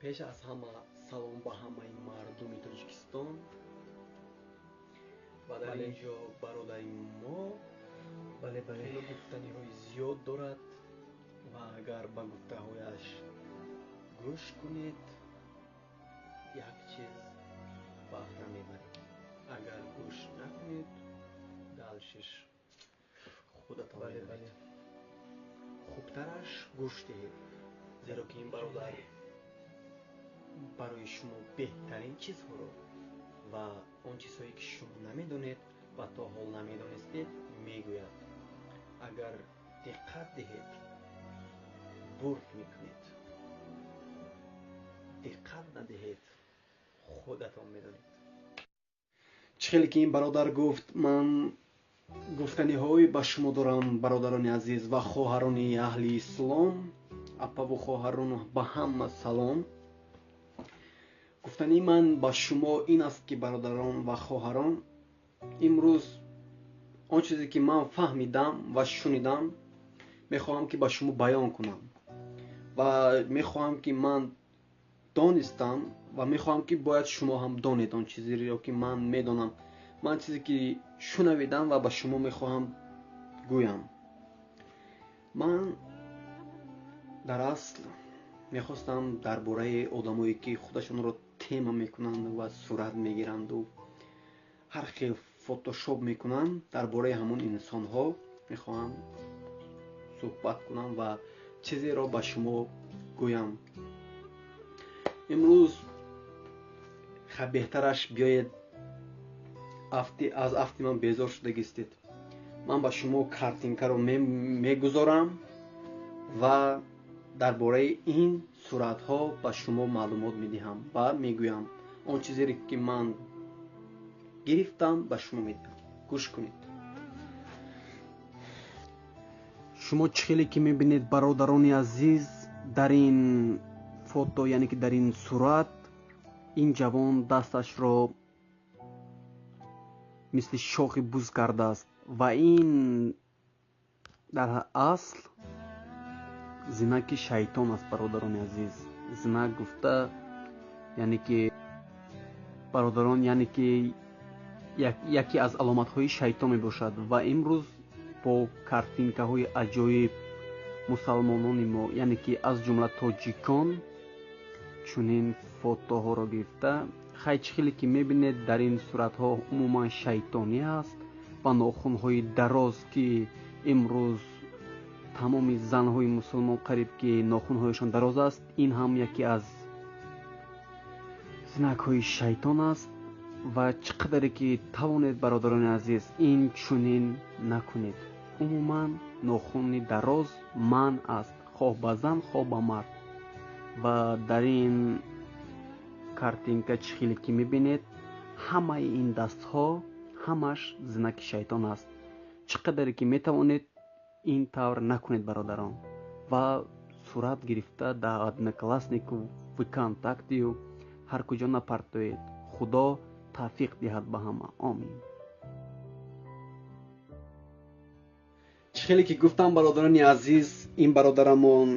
Пеш аз ҳама салом ба ҳамаи мардуми Тоҷикистон ва дар ин ҷо бародари мо бале бале хеле гуфтаниҳои зиёд дорад ва агар ба гуфтаҳояш гӯш кунед, як чиз баҳра мебаред. Агар гӯш накунед, дальше ш худатон медонед. Хубтараш гӯш диҳед, зеро ки ин бародар барои шумо беҳтарин чизҳоро ва он чизҳое ки шумо намедонед ва то ҳол намедонистед мегӯяд. Агар диққат диҳед, бурд мекунед. Диққат надиҳед, худатон медонед. Чӣ хеле ки ин бародар гуфт, ман гуфтаниҳое ба шумо дорам, бародарони азиз ва хоҳарони аҳли ислом, апаву хоҳарон, ба ҳама салом. Гуфтании ман ба шумо ин аст ки, бародарон ва хоҳарон, имрӯз он чизе ки ман фаҳмидам ва шунидам, мехоҳам ки ба шумо баён кунам ва мехоҳам ки ман донистам ва мехоҳам ки бояд шумо ҳам донед он чизеро ки ман медонам. Ман чизе ки шунавидам ва ба шумо мехоҳам гӯям. Ман дар асл мехостам дар бораи одамое ки худашонро тема мекунанд ва сурат мегиранду ҳар хел фотошоп мекунанд, дар бораи ҳамон инсонҳо мехоҳам суҳбат кунам ва чизеро ба шумо гӯям. Имрӯз беҳтараш биёед, аз афти ман безор шудагистед. Ман ба шумо картинкаро мегузорам ва дар бораи ин суратҳо ба шумо маълумот медиҳам ва мегӯям. Он чизере ки ман гирифтам, ба шумо медиҳам. Гӯш кунед. Шумо чӣ хеле ки мебинед, бародарони азиз, дар ин фото, яъне ки дар ин сурат, ин ҷавон дасташро мисли шохи буз кардааст ва ин дар асл знаки шайтон аст, бародарони азиз. Знак гуфта, яъне ки бародарон, яъне ки яке аз аломатҳои шайтон мебошад. Ва имрӯз бо картинкаҳои аҷоиб мусалмонони мо, яъне ки аз ҷумла тоҷикон, чунин фотоҳоро гирифта. Хай, чӣ хеле ки мебинед, дар ин суратҳо умуман шайтонӣ аст ва нохунҳои дароз, ки имрӯз тамоми занҳои мусулмон қариб ки нохунҳояшон дароз аст, ин ҳам яке аз знакҳои шайтон аст. Ва чӣ қадаре ки тавонед, бародарони азиз, ин чунин накунед. Умуман нохуни дароз манъ аст, хоҳ ба зан, хоҳ ба мард. Ва дар ин картинка чӣ хеле ки мебинед, ҳамаи ин дастҳо ҳамаш знаки шайтон аст. Чӣ қадаре ки метавонед, ин тавр накунед, бародарон. Ва сурат гирифта дар Однокласснику, ВКонтактею ҳар куҷо напартоед. Худо тавфиқ диҳад ба ҳама. Омин. Чӣ хеле ки гуфтам, бародарони азиз, ин бародарамон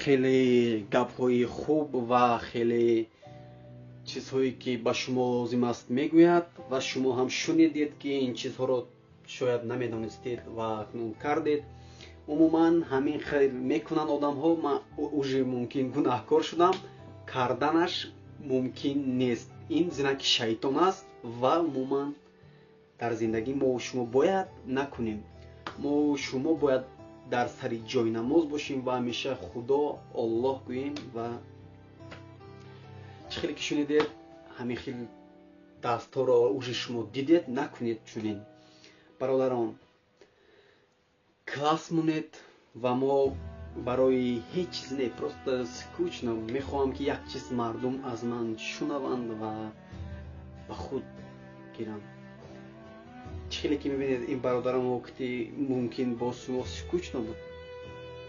хеле гапҳои хуб ва хеле чизҳое ки ба шумо лозим аст мегӯяд ва шумо ҳам шунидед ки ин чизҳоро шояд намедонистед ва акнун кардед. Умуман ҳамин хел мекунанд одамҳо. Ман уже мумкин гунаҳкор шудам, карданаш мумкин нест. Ин знаки шайтон аст ва умуман дар зиндагӣ мо шумо бояд накунем. Мо шумо бояд дар сари ҷои намоз бошем ва ҳамеша Худо Аллоҳ гӯем. Ва чӣ хеле ки шунидед, ҳамин хел дастҳоро уже шумо дидед, накунед чунин. Бародарон, класс монед ва мо барои ҳеҷ чиз не, просто скучно. Мехоҳам ки як чиз мардум аз ман шунаванд ва ба худ гиранд. Чӣ хеле ки мебинед, ин бародарам вақти мумкин бо шумо скучно буд.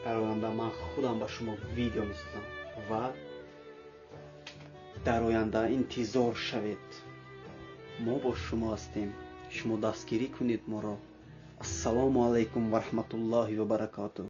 Дар оянда ман худам ба шумо видео месозам ва дар оянда интизор шавед. Мо бо шумо ҳастем. Шумо дастгирӣ кунед моро. Ассалому алайкум ва раҳматуллоҳи ва баракотуҳ.